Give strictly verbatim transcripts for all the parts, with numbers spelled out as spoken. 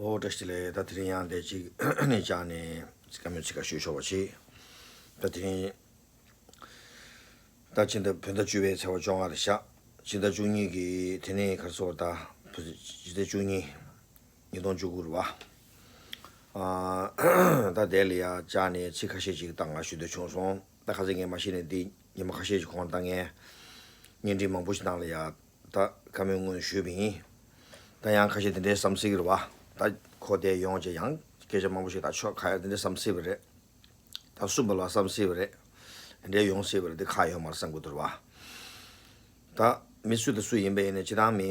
ཨོ་བཀྲ་ཤིས་བདེ་ལེགས། ད་དེ་རིང་ཡང་དེ་གཅིག་ནས་བཅར་ནས་བཀའ་མོལ་ཚིག་ཁ་ཤོད་ཆོག་པ་བྱེད། ད་དེ་རིང་ད་ཕྱི་ཟླ་བོད་ཟླ་བཅུ་པའི་ཚེས་པ་བཅོ་ལྔ་རེད་ཤག་ཕྱི་ཟླ་བཅུ་གཉིས་ཀྱི་དེ་ནས་ག་རེ་ཟེར་བ། ད་ཕྱི་ཟླ་བཅུ་གཉིས་ཉིས་སྟོང་བཅུ་དགུ་རེད་བ། ཨ་ད་དེ་ལ་ཡ་བཅར་ནས་ཚིག་ཁ་ཤས་ཅིག་ད་ང་ཞུ་འདོད་བྱུང་སོང་། ད་ཁ་སང་ངས་མ་ཤེས་ནས་འདི་ཉི་མ་ཁ་ཤས་ཅིག་གོང་ད་ངས་བརྙན་འཕྲིན་མང་པོ་ཞིག་ནང་ལ་ཡ་ད་བཀའ་མོལ་སྔོན་ཞུས་པ་ཡིན། ད་ཡང་ཁ་ཤས་དེ་འདྲའི་བསམ་སྲིད་ཀྱི་རེད་བ། ད་ཁོ་དེ་ཡོང་བྱས་ཡང་སྐད་ཆ་མང་པོ་ཞིག་ད་ཆོག་ཁ་ཡ་དེ་འདྲ་བསམ་སྲིད་པ་རེད། ད་གསུམ་པ་ལ་བསམ་སྲིད་པ་རེད། དེ་འདྲའི་ཡོང་སྲིད་པ་རེད། དེ་ཁག་ཡོད་མ་རེད་བསམ་གྱི་འདུག་རེད་བ། ད་མི་སུ་དང་སུ་ཡིན་པ་ཡིན་ནའི་སྤྱིར་བཏང་མི་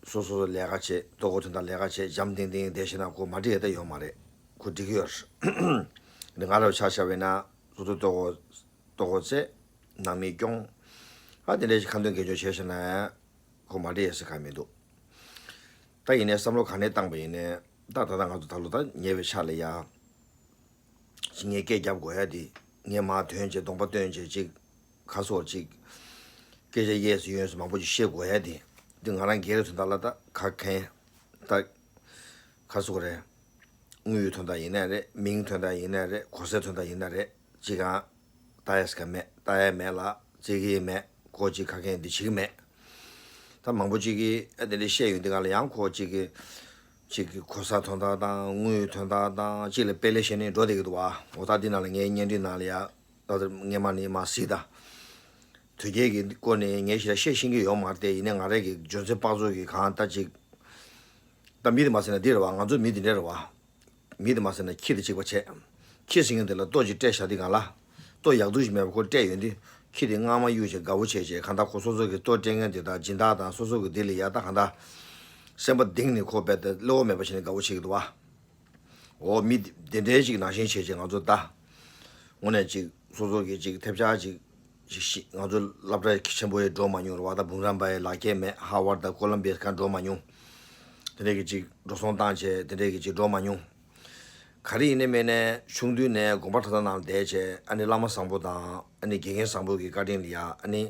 སོ་སོ་ལས་ཀ་བྱེད། ལྟོ་གོས་དོན་དག་ལས་ཀ་བྱེད། འཇམ་ཐིང་ཐིང་བསྡད་ཤེས་ན་ཁོ་མ་འགྲིག་ཡ་ད་ཡོད་མ་རེད། ཁོ་འགྲིག་གི་ཡོད་རེད། འདི་ང་རང་ཆ་བཞག་པ་ཡིན་ན་སོ་སོ་ལྟོ་གོས་ལྟོ་གོས་རྩེ། ནང་མི་སྐྱོང་། ཨ་དེ་འདྲའི་ཁ་འདོན་གྱེས་འཇོག་བྱས་ཤེས་ན་ཁོ་མ་འགྲིག་ཡ་ཟེར་ག་མི་འདུག་ད་ཡིན་ནའི་བསམ་བློ་ག་ནས་བཏང་པ་ཡིན་ནའི་ད་ད་ལྟ་ང་ཚོ་ད་ལོ་ད་ཉེ་བའི་ཆ་ལ་ཡ། ཅིག་ངས་སྐད་རྒྱབ་དགོས་ཡ་དེ། ངས་མར་ཐོན་བྱས་གདོང་པ་སྟོན་བྱས་ཅིག་ཁ་སོར་ཅིག་སྐད་ཆ་གཡས་སུ་གཡོན་སུ་མང་པོ་ཅིག་བཤད་དགོས་ཡ་དེ། འདི་ང་རང་སྒེར་དོན་དག་ལ་ད་ག་གན་ད་ཁ་སོར་རེད། དངུལ་ཡོད་དོན་དག་ཡིན་ན་རེད། མིང་དོན་དག་ཡིན་ན་རེད། གོ་ས་དོན་དག་ཡིན་ན་རེད། ཅིག་གང་ལྟ་ཡས་ག་མེད། ལྟ་ཡས་མེད་ལ་བརྩི་གི་མེད། ཁོ་ཅིག་ག་གན་འདི་བྱེད་ཀྱི་མེད། ད་མང་པོ་ཅིག་གིས་ཨ་དེ་འདྲ་བཤད་ཡོང་དུས་ག་ལ་ཡང་ཁོ་ཅིག་གིས་ཅིག་གི་གོ་ས་དོན་དག་དང་དངུལ་དོན་དག་དང་ཅིག་ལ་དཔེ་ལེགས་བཤད་ནས་འགྲོ་བསྡད་ཀྱི་འདུག་བ། འོ་ད་འདི་ནང་ལ་ངའི་བརྙན་འཕྲིན་ནང་ལ་ཡ་ད་ལྟ་སྔས་མ་ནས་མར་གཟིགས་དང་། དོལ་རྒྱལ་གྱི་སྐོར་ནས་ངས་ཞེ་དྲག་བཤད་ཤེས་ཀྱི་ཡོད་མ་རེད་དེ། ཡིན་ནའི་ང་རང་གི་འཇོན་ཚོད་དཔག་ཚོད་ཀྱི་གང་ལྟར་ཅིག་ད་མི་དེ་མ་ཟེར་ན་འདི་རེད་བ། ང་ཚོ་མི་དེ་འདྲ་རེད་བ། མི་དེ་མ་ཟེར་ན་ཁྱི་དེ་གཅིག་པ་བྱས། ཁྱི་ཟེར་མཁན་དེ་ལ་ལྟོ་ཅིག་སྤྲད་བཞག་དུས་གང་ལ། ལྟོ་ཡག་སྡུག་ཅིག་མེད་པ་ཁོ་སྤྲད་ཡོང་དུས། ཁྱི་དེ་རྔ་མ་གཡུག་བྱས་དགའ་བོ་བྱས་བྱས། གང་ལྟར་ཁོ་སོ་སོ་གི་ལྟོ་སྤྲད་མཁན་དེ་དང་སྦྱིན་བདག་དང་སོ་སོ་གི་དེ་ལ་ཡ་ད་གང་ལྟར་སེམས་པ་གཏིང་ནས་ཁོ་རྦད་དེ་བློ་མེད་པ་བྱས་ནས་དགའ་བོ་བྱེད་ཀྱི་འདུག་བ། འོ་མི་དེ་འདྲའི་ཅིག་ནང་བཞིན་བྱས་བྱས་ང་ཚོ་ད། དངོས་གནས་ཅིག་སོ་སོ་གི་ཅིག་ཐེབས་ཆག་ཅིག་ཅིག་ཤི། ང་ཚོ་སློབ་གྲྭ་ཆེན་པོ་ཡི་འགྲོ་མ་མྱོང་རེད་བ། ད་འབུམ་རམས་པ་ཡི་ལག་ཁྱེར་མེད། ཧར་ཝར་དང་ཀོ་ལམ་བི་ཡ་གང་འགྲོ་མ་མྱོང་། དེ་འདྲས་ཀྱི་ཅིག་འགྲོ་སོང་བཏང་བྱས་དེ་འདྲས་ཀྱི་ཅིག་འགྲོ་མ་མྱོང་། ག་རེ་ཡིན་ནའི་མིན་ནའི་ཆུང་དུས་ནས་དགོན་པ་གྲྭ་ཚང་ནང་བསྡད་བྱས། ཨ་ནི་བླ་མ་བཟང་པོ་དང་ཨ་ནི་དགེ་རྒན་བཟང་པོ་གི་བཀའ་དྲིན་ལ་ཡ་ཨ་ནི་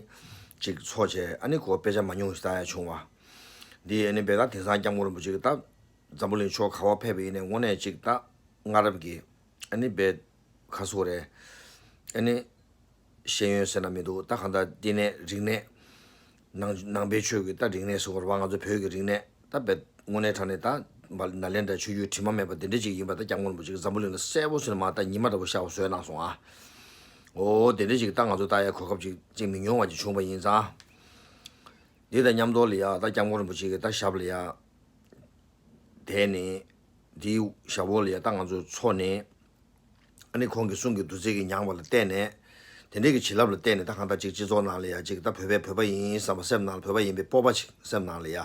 ཅིག་འཚོ་བྱས། ཨ་ནི་ཁོ་དཔེ་ཆ་མ་ཉུང་ཞིག་ལྟ་ཡ་བྱུང་བ། འདི་ཨ་ནི་དཔེ་ད་དེང་སང་སྐྱབས་མགོན་རིན་པོ་ཆེ་གི་ད་འཛམ་བུ་གླིང་ཕྱོགས་ག་པར་ཕེབས་པ་ཡིན་ནའི་དངོས་གནས་ཅིག་ད་སྔ་རབས་ཀྱི་ཨ་ནི་དཔེ་ག་རེ་ཟེར་དགོས་རེད། ཨ་ནི་ཤེས་ཡོན་ཟེར་ན་མི་འདུག་ད་གང་ལྟར་བསྟི་གནས་རིག་གནས་ནང་ནང་པའི་ཆོས་ཀྱི་ད་རིག་གནས་ཟེར་དགོས་རེད་བ། ང་ཚོ་བོད་ཀྱི་རིག་གནས་ད་དཔེ་དངོས་གནས་དྲང་གནས་ད་ནཱ་ལེནྡྲ་ཆོས་བརྒྱུད་དྲི་མ་མེད་པ་དེ་འདྲ་ཅིག་ཡིན་པ་ད་སྐྱབས་མགོན་རིན་པོ་ཆེ་གིས་འཛམ་བུ་གླིང་ལ་གསལ་པོ་བཟོས་ནས་མར་ད་ཉི་མ་འདྲ་པོ་ཤར་བ་བཟོས་གནང་སོང་ཨ། འོ་དེ་འདྲ་ཅིག་ད་ང་ཚོ་ལྟ་ཡ་གོ་སྐབས་ཅིག་ཅིག་མི་ཉུང་བ་ཅིག་བྱུང་བ་ཡིན་ཙང་། འདི་དང་མཉམ་དུ་ལ་ཡ་ད་སྐྱབས་མགོན་རིན་པོ་ཆེ་གི་ད་ཞབས་ལ་ཡ་དེ་ནི་འདིའི་ཞབས་འོག་ལ་ཡ་ད་ང་ཚོ་འཚོ་ནས། ཨ་ནི་ཁོང་གི་གསུང་གི་བདུད་རྩི་གི་མྱང་བ་ལ་བརྟེན་ནས། དེ་འདྲའི་གི་བྱིན་རླབས་ལ་བརྟེན་ནས་ད་གང་ལྟར་ཅིག་སྤྱི་ཚོགས་ནང་ལ་ཡ་ཅིག་ད་བོད་པའི་བོད་པ་ཡིན་བསམ་པ་སེམས་ནང་ལ་བོད་པ་ཡིན་པའི་སྤོབས་པ་ཅིག་སེམས་ནང་ལ་ཡ།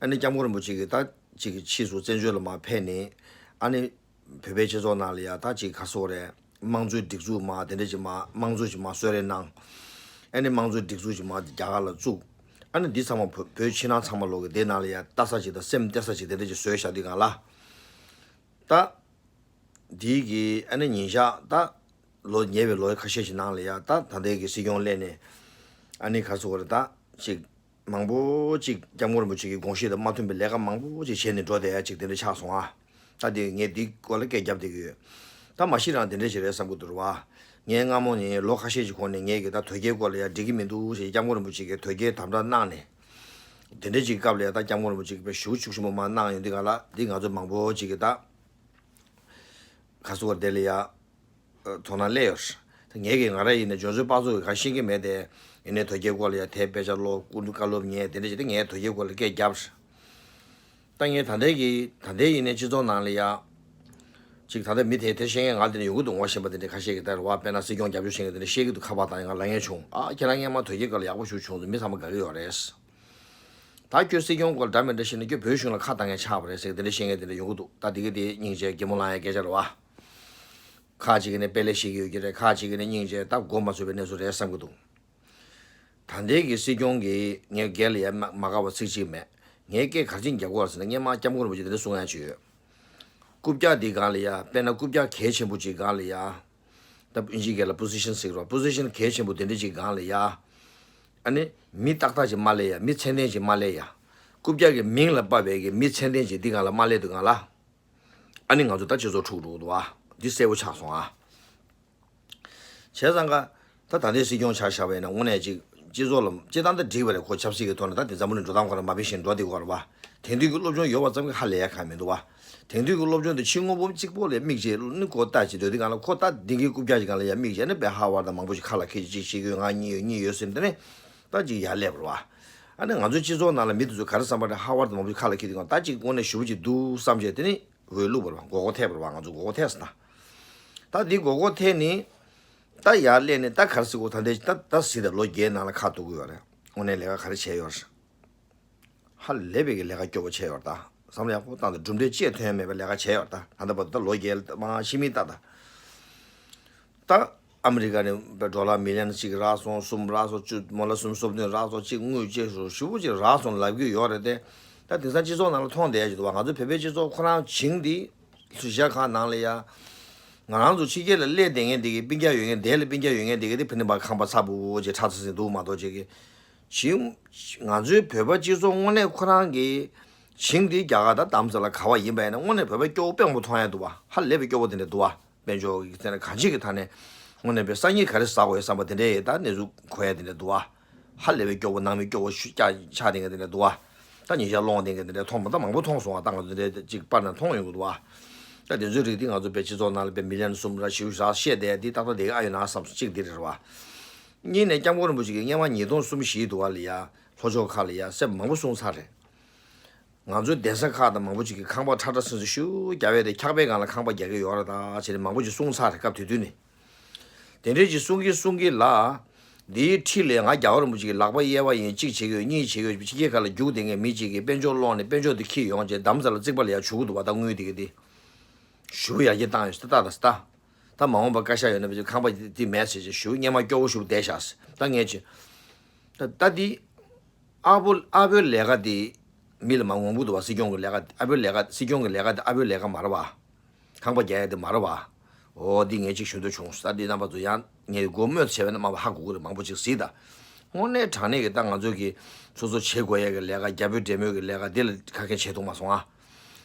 ཨ་ནི་སྐྱབས་མགོན་རིན་པོ་ཆེ་གི་ད་ཅིག་གི་ཕྱིས་སུ་བཙན་བྱོལ་ལ་མར་ཕེབས་ནས། ཨ་ནི་བོད་པའི་སྤྱི་ཚོགས་ནང་ལ་ཡ་ད་ཅིག་ག་རེ་ཟེར་དགོས་རེད། དམངས་གཙོའི་སྒྲིག་འཛུགས་མར་དེ་འདྲ་ཅིག་མར་དམངས་གཙོ་ཅིག་མར་གསོལ་རས་གནང་། ཨ་ནི་དམངས་གཙོའི་སྒྲིག་འཛུགས་ཅིག་མར་རྒྱ་གར་ལ་བཙུགས། ཨ་ནི་འདི་ཚང་མ་བོད་བོད་ཕྱི་ནང་ཚང་མ་ལོག་གི་དེ་ནང་ལ་ཡ་ལྟ་ས་ཅིག་དང་སེམས་གཏད་ས་ཅིག་དེ་འདྲ་ཅིག་བཟོས་བཞག་དུས་གང་ལ། ད། འདི་གི་ཨ་ནི་ཉིན་ཞག་ད། ལོ་ཉེ་བའི་ལོ་ཁ་ཤས་ཤིག་ནང་ལ་ཡ་ད་ད་ལྟའི་གི་སྲིད་སྐྱོང་སླེབས་ནས། ཨ་ནི་ག་རེ་ཟེར་དགོས་རེད་ད། ཅིག་མང་པོ་ཅིག་སྐྱབས་མགོན་རིན་པོ་ཆེ་གི་དགོངས་གཞི་དང་མ་མཐུན་པའི་ལས་ཀ་མང་པོ་ཅིག་བྱས་ནས་འགྲོ་བསྡད་ཡ་ཅིག་དེ་འདྲ་ཆགས་སོང་ཨ། ད་དེ་ངས་འདི་སྐོར་ལ་སྐད་རྒྱབ་བསྡད་ཀྱི་ཡོད། ད་མ་གཞི་རང་དེ་འདྲ་ཞིག་རེད་བསམ་གྱི་འདུག་རེད་བ། ངས་སྔ་མོ་ནས་ལོ་ཁ་ཤས་ཀྱི་གོང་ནས་ངས་ཀྱི་ད་དོལ་རྒྱལ་སྐོར་ལ་ཡ་འགྲིག་གི་མི་འདུག་ཞེས་སྐྱབས་མགོན་རིན་པོ་ཆེ་གིས་དོལ་རྒྱལ་དམ་དྲག་གནང་ནས། དེ་འདྲ་ཅིག་སྐབས་ལ་ཡ་ད་སྐྱབས་མགོན་རིན་པོ་ཆེ་གིས་དཔེ་ཞེ་པོ་ཤུགས་ཆེན་པོ་མར་གནང་ཡོང་དུས་གང་ལ་འདི་ང་ཚོ་མང་པོ་ཅིག་གིས་ད། ག་རེ་ཟེར་དགོས་རེད་དེ་ལ་ཡ། དོ་སྣང་སླེབས་ཡོད་རེད། ད་ངས་ཀྱི་ང་རང་ཡིན་ན་འཇོན་ཚོད་དཔག་ཚོད་ཀྱི་གང་ཤེས་ཀྱི་མེད་དེ། ཡིན་ནའི་དོལ་རྒྱལ་སྐོར་ལ་ཡ་དེ་དཔེ་ཆ་ཀློག་སྐུ་མདུན་བཀའ་སློབ་ཉན་དེ་འདྲ་བྱས་ཏེ་ངས་དོལ་རྒྱལ་སྐོར་ལ་སྐད་བརྒྱབ་རེད། ད་ངས་ད་ལྟའི་གི་ད་ལྟའི་ཡིན་ནའི་སྤྱི་ཚོགས་ནང་ལ་ཡ། ཅིག་ད་ལྟ་མི་དེ་དེ་བཤད་མཁན་ང་དེ་ནས་ཡོང་གི་འདུག་ངོ་ཤེས་པ་དེ་འདྲ་ཁ་ཤས་ཀྱིས་ད་རེད་བ། དཔེར་ན་སྲིད་སྐྱོང་རྒྱབ་སྐྱོར་བྱེད་མཁན་དེ་འདྲ་བཤད་ཀྱི་འདུག་ཁ་པར་བཏང་ཡ་ང་ལབ་མཁན་བྱུང་ཨ། ཁྱེད་རང་སྔས་མ་དོལ་རྒྱལ་སྐོར་ལ་ཡག་པོ་ཞིག་བྱུང་འདུག་མི་ཚང་མ་དགའ་གི་ཡོད་རེད། ད་ཁྱོད་སྲིད་སྐྱོང་སྐོར་འདྲ་མི་འདྲ་བཤད་ན་ཁྱོད་བོད་གཞུང་ལ་ཁ་བཏང་མཁན་ཆགས་པ་རེད་ཟེར་དེ་འདྲ་བཤད་མཁན་དེ་འདྲ་ཡོང་གི་འདུག་ད་དེ་གི་དེ་སྙིང་རྗེ་གད་མོ་ལངས་ཡ་སྐད་ཆ་རེད་བ། ཁ་ཅིག་གིས་ནི་དཔེ་ལེགས་བཤད་ཀྱི་ཡོད་ཀྱི་རེད། ཁ་ཅིག་གིས་ནི་སྙིང་རྗེ་ད་མགོ་མ་ཚོས་པའི་གནས་ཚུལ་རེད་བསམ་གྱི་འདུག་ད་ལྟའི་གི་སྲིད་སྐྱོང་གིས་ངའི་སྒེར་ལ་ཡ་མ་མ་དགའ་བ་ཚིག་གཅིག་མེད། ངའི་སྐད་ག་རེ་བྱས་ནས་རྒྱག་དགོས་རེད་ཟེར་ན་སྔས་མ་སྐྱབས་མགོན་རིན་པོ་ཆེ་དེ་འདྲ་གསུང་ཡ་ཅིག་ཡོད། རྐུབ་བཀྱག་འདི་སྒང་ལ་ཡ་དཔེར་ན་རྐུབ་བཀྱག་གལ་ཆེན་པོ་ཅིག་སྒང་ལ་ཡ། ད་ཨིན་ཇིའི་སྐད་ལ་པོ་སི་ཤན་ཟེར་གི་རེད་བ། པོ་སི་ཤན་གལ་ཆེན་པོ་དེ་འདྲ་ཅིག་སྒང་ལ་ཡ། ཨ་ནི་མི་ཏག་ཏག་ཅིག་མ་སླེབས་ཡ། མི་ཚད་ལྡན་ཅིག་མ་སླེབས་ཡ། རྐུབ་བཀྱག་གི་མིང་ལ་དཔག་པའི་གི་མི་ཚད་ལྡན་ཅིག་འདི་སྒང་ལ་མ་སླེབས་དུས་སྒང་ལ། ཨ་ནི་ང་ཚོ་ད་སྤྱི་ཚོགས་འཁྲུག་འགྲོ་གི་འདུག་ཨ། འདི་གསལ་པོ་ཆགས་སོང་ཨ། བྱས་ཙང་ཀ། ད་ད་ལྟའི་སྲིད་སྐྱོང་ཆགས་བཞག་པ་ཡིན་ན་དངོས་གནས་ཅིག་སྤྱི་ཚོགས་ལ་སྤྱི་བཏང་ད་འགྲིག་པ་རེད། ཁོ་ཆབ་སྲིད་ཀྱི་ཐོག་ནས་ད་དེ་འཛམ་བུ་གླིང་འགྲོ་སྟངས་ཁོ་རང་མ་ཕེ་བཞིན་འགྲོ་བསྡད་ཀྱི་ཡོད་རེད་བ། དེང་དུས་ཀྱི་སློབ་སྦྱོང་ཡོད་པ་ཙམ་གྱིས་ཧ་ལས་ཡ་གང་མི་འདུག་བ། དེང་དུས་ཀྱི་སློབ་སྦྱོང་དེ་ཕྱི་དངོས་པོ་གཅིག་པོ་ལ་དམིགས་བྱས་ནི་ཁོ་ལྟ་ཅིག་འདོད་དེ་གང་ལ་ཁོ་ལྟ་འདི་གའི་རྐུབ་བཀྱག་ཅིག་གང་ལ་ཡ་དམིགས་བྱས་ནི་བས་ཧ་བར་དང་མང་པོ་ཞིག་ཁ་ལ་ཁེལ་ཅིག་ཅིག་ཤེས་ཀྱི་ཡོད། ང་གཉིས་ཡོད་གཉིས་ཡོད་ཟེར་ནས་དེ་ནས་ད་ཅིག་ཡར་སླེབས་པ་རེད་བ། ཨ་ནི་ང་ཚོའི་སྤྱི་ཚོགས་ནང་ལ་མི་དེ་ཚོ་ག་རེ་བསམ་པ་རེད། ཧ་བར་དང་མང་པོ་ཞིག་ཁ་ལ་ཁེལ་དེ་གང་ད་ཅིག་དངོས་གནས་ཞེ་པོ་ཅིག་འདུག་བསམ་བྱས་དེ་ནི། འོས་བླུགས་པ་རེད་བ། མགོ་སྐོར་ཐེབས་པ་རེད་བ། ང་ཚོ་མགོ་སྐོར་ཐེབས་སོང་ད། ད་འདི་མགོ་སྐོར་ཐེབས་ནི། ད་ཡར་སླེབས་ནི་ད་ག་རེ་ཟེར་དགོས། ད་འདི་ད་ད་ཟིག་ད་ལོ་བརྒྱད་ནང་ལ་ཁ་གཏུག་གི་ཡོད་རེད། དངོས་གནས་ལས་ཀ་ག་རེ་བྱས་ཡོད་རེད། ཧ་ལས་པའི་གི་ལས་ཀ་སྐྱོ་པོ་བྱས་ཡོད་རེད་ད། བསམ་བློ་ཡག་པོ་བཏང་སྟེ་གྲུབ་འབྲས་ཅི་ཡང་ཐོན་ཡ་མེད་པའི་ལས་ཀ་བྱས་ཡོད་རེད་ད། ད་ལྟ་བར་དུ་ད་ལོ་བརྒྱད་མ་ཕྱི་མིག་ལྟ་ད། ད་ཨ་མི་རི་ཀ་ནས་ཌོ་ལར་མི་ལི་ཡན་གཅིག་རག་སོང་། གསུམ་རག་སོང་། བཅུ་མོ་ལ་གསུམ་སོ་བདུན་རག་སོང་། གཅིག་དངུལ་གཅིག་ཞུ་ཞུ་བོ་གཅིག་རག་སོང་ལབ་ཀྱི་ཡོད་རེད་དེ། ད་དེང་སང་སྤྱི་ཚོགས་ནང་ལ་མཐོང་བསྡད་ཡ་ཅིག་འདུག་བ། ང་ཚོ་བོད་པའི་སྤྱི་ཚོགས་ཁོ་རང་བྱིངས་འདི་ལུས་ཤ་ཁང་ནང་ལ་ཡ། ང་རང་ཚོ་ཕྱི་རྒྱལ་ལ་སླེབས་བསྡད་མཁན་དེ་གི་སྤུན་ཀྱག་ཡོད་མཁན་དེ་ལ་སྤུན་ཀྱག་ཡོད་མཁན་དེ་གི་དེ་ཕི་ནི་མ་ཁང་པ་ཚ་པོ་ཅིག་ཁྲ་ཚ་ཟིན་འདུག་མ་གཏོགས་ཅིག་གི། བྱིངས། ང་ཚོའི་བོད་པ་སྤྱི་ཚོགས་དངོས་གནས་ཁོ་རང་གི་བྱིངས་འདི་རྒྱ་གར་ད་དམ་ས་ལ་ག་བ་ཡིན་པ་ཡིན་ན་དངོས་གནས་བོད་པ་སྐྱོ་བོ་དཔེ་མང་པོ་མཐོང་ཡ་འདུག་བ། ཧ་ལས་པའི་སྐྱོ་བོ་དེ་འདྲ་འདུག་བ། དཔལ་འབྱོར་གྱི་ཚེ་ན་གང་ཅི་གི་ཐ་ནས་དངོས་གནས་པའི་སང་ཉིན་ག་རེ་ཟ་དགོས་ཡོད་བསམ་པ་དེ་འདྲའི་ད་གནས་ཚུལ་གོ་ཡ་དེ་འདྲ་འདུག་བ། ཧ་ལས་པའི་སྐྱོ་བོ་ནང་མི་སྐྱོ་བོ་ཤུ་ཀྱག་ཆགས་དེ་འདྲ་དེ་འདྲ་འདུག་བ། ད་ཉིན་ཞག་སློང་དེ་འདྲ་དེ་འདྲ་མཐོང་པ་ད་མང་པོ་མཐོང་སོང་བ། ད་ང་ཚོ་འདྲ་ཅིག་པར་ན་མཐོང་ཡོང་གི་འདུག་བ། ད་དེ་ཚོའི་རིགས་དེ་ང་ཚོ་པའི་སྤྱི་ཚོགས་ནང་ལ་པའི་མི་ལན་གསུམ་ར་བཞི་བཞག་བཤད་བསྡད་དེ་ཏག་ཏག་དེ་ག་ཨ་ཡོད་ན་བསམ་གཅིག་དེ་རེད་བ། གཉིས་ནས་སྐྱབས་མགོན་རིན་པོ་ཆེ་གིས་སྔོན་མ་ཉིས་སྟོང་གསུམ་བཞི་དུ་བ་ལ་ཡ་ལྷོ་ཕྱོགས་ཁག་ལ་ཡ་སེམས་མང་པོ་གསུངས་ཚར་རེད། ང་ཚོའི་གདན་ས་ཁག་དང་མང་པོ་ཅིག་གི་ཁང་པ་ཁྲ་ཁྲ་སིང་སིང་ཞུ་རྒྱ་བས་དེ་འཁྱག་པའི་སྒང་ལ་ཁང་པ་རྒྱག་གི་ཡོད་རེད་ད་ཟེར་ནས་མང་པོ་ཅིག་གསུངས་ཚར་རེད། སྐབས་དེ་དུས་ནས། དེ་འདྲའི་ཅིག་གསུང་གིན་གསུང་གིན་ལ། འདིའི་འཁྲིས་ལ་ང་རྒྱལ་བ་རིན་པོ་ཆེ་གི་ལག་པ་གཡས་པ་ཡིན། གཅིག་བྱེད་ཀྱི་ཡོད། གཉིས་བྱེད་ཀྱི་ཡོད། ཕྱི་རྒྱལ་ཁག་ལ་རྒྱུགས་བསྡད་མཁན་མི་གཅིག་གིས་དཔལ་འབྱོར་སློང་ནས་དཔལ་འབྱོར་དེ་འཁྱེར་ཡོང་བྱས་འདམ་རྩ་ལ་རྩིག་པ་ལ་ཡར་བྱུག་གི་འདུག་བ། ད་དངུལ་དེ་ག་དེ་ཞུ་ཡར་རྒྱས་བཏང་ཡོད་ས་ད་ད་ས་ད། ད་མ་འོངས་པ་བཀའ་ཤག་ཡོད་ན་བེད་སྤྱོད་ཁང་པ་དེ་མེད་ཟེར་བྱས་ཞུ་སྔོན་མ་སྐྱོ་བོ་ཞུ་བསྡད་ཤག་ཟེར། ད་ངས་ཅི། ད་ད་འདི། ཨ་ཕོ་ཨ་ཕོའི་ལས་ཀ་དེ་མི་ལ་མ་འོང་གི་འདུག་བ། སྲིད་སྐྱོང་གི་ལས་ཀ་ཨ་ཕོའི་ལས་ཀ་སྲིད་སྐྱོང་གི་ལས་ཀ་དེ་ཨ་ཕོའི་ལས་ཀ་མ་རེད་བ། ཁང་པ་རྒྱག་ཡ་དེ་མ་རེད་བ། འོ་འདི་ངས་ཅིག་ཞུ་འདོད་བྱུང་། ད་འདི་རྣམ་པ་ཚོ་ཡང་ངས་མགོ་སྨོས་བྱས་པ་ན་མ་བ་ཧ་གོ་གི་རེད། མང་པོ་ཅིག་གཟིགས་དང་། དངོས་གནས་དྲང་གནས་ཀྱི་ད་ང་ཚོ་གི་སོ་སོ་བྱེད་དགོས་ཡ་གི་ལས་ཀ་རྒྱ་བོད་འབྲེལ་མོལ་གྱི་ལས་ཀ་འདི་ལ་ཁ་སྐད་བྱེད་ཐུབ་མ་སོང་ཨ།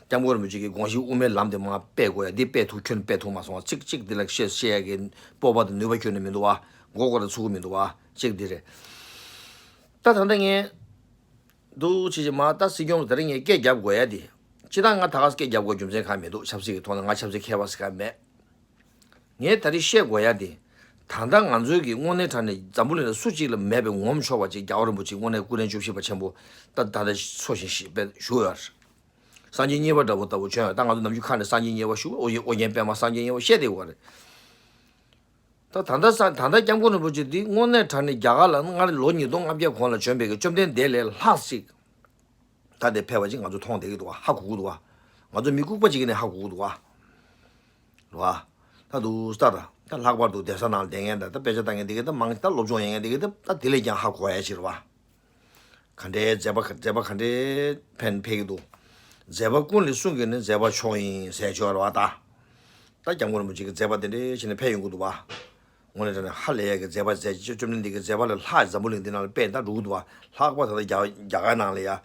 སྐྱབས་མགོན་རིན་པོ་ཆེ་གི་དགོངས་གཞི་དབུ་མའི་ལམ་དེ་མར་སྤེལ་དགོས་ཡ་འདི་སྤེལ་ཐུབ་ཁྱོན་སྤེལ་ཐུབ་མ་སོང་ཨ། ཚིག་གཅིག་འདི་ལ་བཤད་བཤད་ཡ་གི་སྤོབས་པ་དང་ནུས་པ་ཁྱོན་ནས་མི་འདུག་ཨ། མགོ་སྐོར་དང་ཚུགས་ཀྱི་མི་འདུག་ཨ། གཅིག་འདི་རེད། ད་ད་ལྟ་ངས། འདུག་ཅི་ཅི་མ་ད་སྲིད་སྐྱོང་གི་ད་རིང་ངས་སྐད་རྒྱབ་དགོས་ཡ་དེ། སྤྱིར་བཏང་ང་ད་ག་སྐད་རྒྱབ་དགོས་རྒྱུ་མཚན་གང་མི་འདུག་ཆབ་སྲིད་ཀྱི་ཐོག་ནས་ང་ཆབ་སྲིད་མཁས་པ་ཟེར་ག་མེད། ངས་ད་རིང་བཤད་དགོས་ཡ་དེ། ད་ལྟ་ང་ཚོའི་གི་དངོས་གནས་དྲང་གནས་འཛམ་བུ་གླིང་ལ་སུ་གཅིག་ལ་མེད་པའི་ངོམ་ཆོག་པ་ཅིག་རྒྱལ་བ་རིན་པོ་ཆེ་དངོས་གནས་སྐུ་ཕྲེང་བཅུ་བཞི་པ་ཆེན་པོ་ད་ད་ལྟ་འཚོ་ཞིང་གཞེས་པའི་བཞུགས་ཡོད་རེད། སངས་རྒྱས་གཉིས་པ་འདྲ་པོ་ལྟ་བུ་བྱོན་ཡོད། ད་ང་ཚོ་ནམ་རྒྱུན་ཁ་ནས་སངས་རྒྱས་གཉིས་པ་ཞུ། ཨོ་རྒྱན་ཨོ་རྒྱན་པད་མ་སངས་རྒྱས་གཉིས་པ་བཤད་བསྡད་ཡོད་རེད། ད་ད་ལྟ་ས་ད་ལྟ་སྐྱབས་མགོན་རིན་པོ་ཆེ་འདི་དངོས་གནས་དྲང་གནས་རྒྱ་གར་ལ་སྔར་ལོ་ཉིས་སྟོང་ལྔ་བརྒྱ་གོང་ལ་བྱོན་པའི་གི་བཅོམ་ལྡན་འདས་ལས་ལྷག་ཅིག་ད་དེ་ཕེབས་པ་ཅིག་ང་ཚོ་མཐོང་བསྡད་ཀྱི་འདུག་བ། ཧ་གོ་གི་འདུག་བ། ང་ཚོ་མི་ལྐུགས་པ་ཅིག་གིས་ནི་ཧ་གོ་གི་འདུག་བ། རེད་བ། ད་འདུག་ས་ད་ད་ལྷག་པར་དུ་གདན་ས་ནང་བསྡད་མཁན་དང་ད་དཔེ་ཆ་ལྟ་མཁན་འདི་གི་ད་མང་ད་སློབ་སྦྱོང་ཡོད་མཁན་འདི་གི་ད་ད་དེ་ལས་ཀྱང་ཧ་གོ་ཡ་ཅིག་རེད་བ། ག་འདྲའི་མཛད་པ་མཛད་པ་ག་འདྲའི་ཕན་ཕེབས་ཀྱི་འདུག་མཛད་པ་ཀུན་ལས་གསུང་གི་ནི་མཛད་པ་མཆོག་ཡིན་ཟེར་ཆོག་རེད་བ་ད། ད་སྐྱབས་མགོན་རིན་པོ་ཆེ་གི་མཛད་པ་དེ་འདྲའི་བྱས་ནས་ཕེབས་ཡོང་གི་འདུག་བ། དངོས་གནས་དྲང་གནས་ཧ་ལས་ཡ་གི་མཛད་པ་མཛད་བཅོམ་ལྡན་འདས་ཀྱི་མཛད་པ་ལས་ལྷག་འཛམ་བུ་གླིང་འདི་ནང་ལ་དཔེ་ད་འགྲོ་གི་འདུག་བ། ལྷག་པར་ད་ལྟ་རྒྱ་རྒྱ་གར་ནང་ལ་ཡ།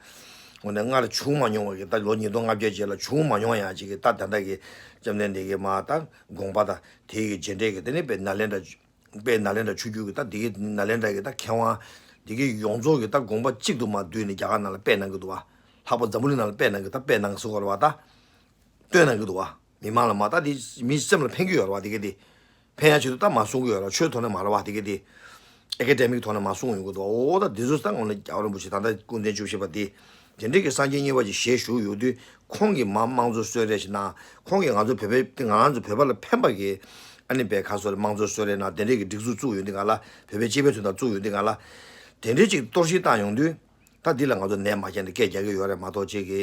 དངོས་གནས་སྔར་བྱུང་མ་མྱོང་བ་གི་ད་ལོ་ཉིས་སྟོང་ལྔ་བརྒྱ་རྗེས་ལ་བྱུང་མ་མྱོང་ཡ་ཅིག་གི་ད་ད་ལྟ་གི་བཅོམ་ལྡན་འདས་ཀྱི་མ་ད་དགོངས་པ་དང་དེ་ཡི་རྗེས་འབྲས་ཀྱི་དེ་ནི་དཔེ་ནཱ་ལེནྡྲ། དཔལ་ནཱ་ལེནྡྲ་ཆོས་བརྒྱུད་ཀྱི་ད་འདི་གའི་ནཱ་ལེནྡྲ་གི་ད་མཁས་དབང་འདི་གའི་ཡོངས་རྫོགས་ཀྱི་ད་དགོངས་པ་གཅིག་ཏུ་མ་བསྡུས་ནས་རྒྱ་གར་ནང་ལ་དཔེ་གནང་གི་འདུག་བ། ལྷག་པར་འཛམ་བུ་གླིང་ནང་ལ་དཔེ་གནང་གི་ད་དཔེ་གནང་གི་སོང་བ་རེད་བ་ད། སྟོན་གནང་གི་འདུག་བ། མི་མང་ལ་མ་ད་འདི་མི་སེམས་ལ་ཕན་གི་ཡོད་རེད་བ་འདི་གའི་འདི། ཕན་ཡ་ཆེད་དུ་ད་མ་གསུང་གི་ཡོད་རེད། ཆོས་ཐོག་ནས་མ་རེད་བ་འདི་གའི་འདི། ཨེ་ཀེ་ཌེ་མིག་ཐོག་ནས་མ་གསུང་ཡོང་གི་འདུག་བ། འོ་ད་འདི་ཚོ་ད་དངོས་གནས་རྒྱལ་བ་རིན་པོ་ཆེ་ད་ལྟ་སྐུ་ཕྲེང་བཅུ་བཞི་པ་འདི། དེ་འདྲའི་གི་སངས་རྒྱས་གཉིས་པ་ཅིག་ཞལ་བཞུགས་ཡོད་དུས་ཁོང་གིས་མ་དམངས་གཙོ་གསོལ་རས་ཞིག་གནང་། ཁོང་གིས་ང་ཚོ་བོད་པའི་ང་རང་ཚོ་བོད་པ་ལ་ཕན་པ་གི་ཨ་ནི་བའི་ཁ་སོ་རེ་དམངས་གཙོ་གསོལ་རས་གནང་། དེ་འདྲའི་གི་སྒྲིག་འཛུགས་བཙུགས་ཡོད་འདི་ག་ལ་བོད་པའི་སྤྱི་པའི་དོན་དག་བཙུགས་ཡོད་འདི་ག་ལ། དེ་འདྲའི་ཅིག་གཏོར་བཤིག་བཏང་ཡོང་དུས་ད་འདི་ལ་ང་ཚོ་ནད་མ་བསྐྱལ་ནས་སྐད་རྒྱག་གི་ཡོད་རེད་མ་གཏོགས་ཅིག་གི་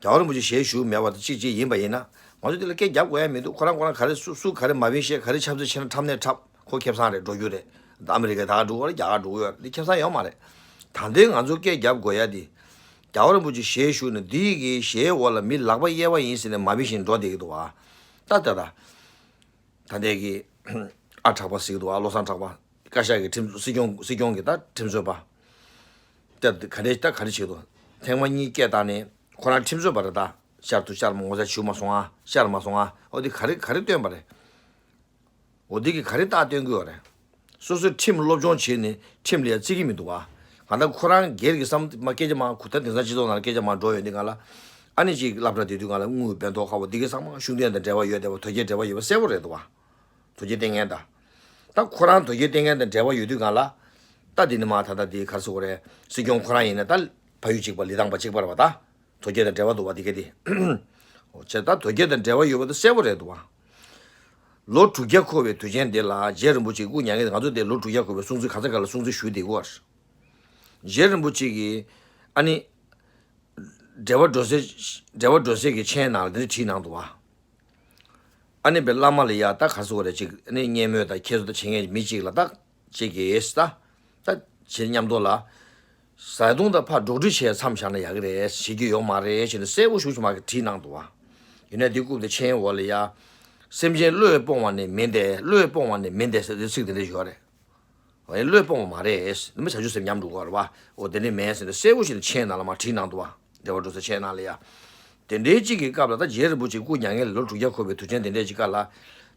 རྒྱལ་བ་རིན་པོ་ཆེ་ཞལ་བཞུགས་མེད་པ་དང་གཅིག་གཅིག་ཡིན་པ་ཡིན་ན་ང་ཚོ་འདི་ལ་སྐད་རྒྱབ་དགོས་ཡ་མི་འདུག་ཁོ་རང་ཁོ་རང་ག་རེ་སུ་སུ་ག་རེ་མ་བིན་བཤད་ག་རེ་ཆབ་སྲིད་བྱས་ན་འཁྲབ་ནས་འཁྲབ། ཁོ་ཁེ་བཟང་རེད། འགྲོ་རྒྱུ་རེད། ཨ་མི་རི་ཀ་ད་ག་འགྲོ་གི་རེད། རྒྱ་གར་འགྲོ་གི་ཡོད་རེད། འདི་ཁེ་བཟང་ཡོད་མ་རེད། ད་ལྟའི་ང་ཚོ་སྐད་རྒྱབ་དགོས་ཡ་འདི། རྒྱལ་བ་རིན་པོ་ཆེ་ཞལ་བཞུགས་ནས་འདི་གི་ཞལ་འོག་ལ་མི་ལག་པ་གཡས་པ་ཡིན་ཟེར་ནས་མ་བི་བཞིན་འགྲོ་བསྡད་ཀྱི་འདུག་བ། ད་ལྟ་ད་ད་ལྟའི་གི་ཨ་གྲགས་པ་ཟེར་གྱི་འདུག་བ། བློ་བཟང་གྲགས་པ། བཀའ་ཤག་གི་ཁྲིམས་སྲིད་སྐྱོང་སྲིད་སྐྱོང་གི་ད་ཁྲིམས་རྩོད་པ། ད་ག་འདྲས་ད་ག་འདྲས་བྱེད་དོ། ཐེངས་མ་གཉིས་སྐད་བཏང་ནས་ཁོ་རང་ཁྲིམས་རྩོད་པ་རེད་ད། ཤར་དུ་ཤར་མ་ངོ་ཚ་ཞུ་མ་སོང་ཨ། ཤར་མ་སོང་ཨ། འོ་འདི་ག་རེ་ག་རེ་སྟོན་པ་རེད། འོ་འདི་གི་ག་རེ་རྟགས་སྟོན་གི་ཡོད་རེད། སོ་སོའི་ཁྲིམས་སློབ་སྦྱོང་བྱས་ནས་ཁྲིམས་ལ་ཡ་བརྩི་གི་མི་འདུག་བ། གང་ལྟར་ཁོ་རང་སྒེར་གྱི་བསམ་མ་སྐད་ཆ་མ་ཁུ་ད་དེང་སང་སྤྱི་ཚོགས་ནང་ལ་སྐད་ཆ་མ་འགྲོ་ཡོད་འདི་གང་ལ། ཨ་ནི་ཅིག་སློབ་གྲྭ་དེ་དུས་གང་ལ་དངུལ་འབེན་ཐོག་ཁ་བོ་འདི་གི་ཚང་མ་ཤུགས་ལྡན་དང་འབྲེལ་བ་ཡོད་བསྡད་པ་དོལ་རྒྱལ་འབྲེལ་བ་ཡོད་པ་གསལ་པོ་རེད་འདུག་བ། དོལ་རྒྱལ་བསྟེན་མཁན་དང་། ད་ཁོ་རང་དོལ་རྒྱལ་བསྟེན་མཁན་དང་འབྲེལ་བ་ཡོད་དུས་གང་ལ། ད་འདི་ནི་མ་ད་ལྟ་འདི་གར་སོ་རེད། སྲིད་སྐྱོང་ཁོ་རང་ཡིན་ན་ད་ཕ་ཡུལ་གཅིག་པ་ལི་ཐང་པ་གཅིག་པ་རེད་བ་ད། དོལ་རྒྱལ་དང་འབྲེལ་བ་འདུག་བ་འདི་ག་དེ། འོ་བྱས་ད་དོལ་རྒྱལ་དང་འབྲེལ་བ་ཡོད་པ་དེ་གསལ་པོ་རེད་འདུག་བ། ལོ་དྲུག་བརྒྱ་འཁོར་བའི་དུས་ཆེན་འདི་ལ་རྗེ་རིན་པོ་ཆེ་སྐུ་མྱ་ངན་ང་ཚོ་འདི་ལོ་དྲུག་བརྒྱ་འཁོར་བའི་སྲུང་བརྩི་ག་ཚ་ག་ལ་སྲུང་བརྩི་ཞུས་བསྡད་ཀྱི་ཡོད་རེད། རྗེ་རིན་པོ་ཆེ་གིས་ཨ་ནི་འབྲེལ་བ་སྒྲོག་སའི་འབྲེལ་བ་སྒྲོག་སའི་གི་མཆན་ནང་ལ་འདི་འདྲ་བྲིས་གནང་འདུག་བ། ཨ་ནི་པའི་བླ་མ་ལ་ཡ་ད་ག་སོ་རེ་ཅིག་ཨ་ནི་བརྙས་སྨོད་དང་ཁྱད་གསོད་ད་བྱེད་མཁན་མི་གཅིག་ལ་ད་ཅིག་གིས་ད་ད་བྱེད་མཉམ་དུ་ལ་བཟའ་བཏུང་དང་ཕར་འགྲོ་གྲོན་བྱས་མཚམས་བཞག་ན་ཡག་གི་རེད། བྱེད་རྒྱུ་ཡོད་མ་རེད་ཅེས་ནས་གསལ་པོ་ཞུ་ཞུ་མ་གི་བྲིས་གནང་འདུག་བ། ཡིན་ནའི་འདི་རྐུབ་དེ་མཆན་འོག་ལ་ཡ། སེམས་ཅན་བློས་སྤོང་བ་ནི་མིན་ཏེ། བློས་སྤོང་བ་ནི་མིན་ཏེ་ཟེར་དེ་ཚིག་དེ་འདྲ་ཡོད་རེད། ཨེ་བློས་སྤོང་བ་མ་རེད། མི་བྱ་རྒྱུ་སེམས་ཉམས་འགྲོ་གི་རེད་བ། འོ་དེ་ནི་མེད་ཟེར་ནས་གསལ་པོ་ཞིག་ནས་མཆན་ནང་ལ་མ་བྲིས་གནང་འདུག་བ། འབྲེལ་བ་འགྲོ་ས་མཆན་ནང་ལ་ཡ། དེ་འདྲའི་གཅིག་གི་སྐབས་ལ་ད་རྗེ་རིན་པོ་ཆེ་སྐུ་མྱ་ངན་ལས་ལོ་དྲུག་བརྒྱ་འཁོར་བའི་དུས་ཆེན་དེ་འདྲའི་གཅིག་སྐབས་ལ།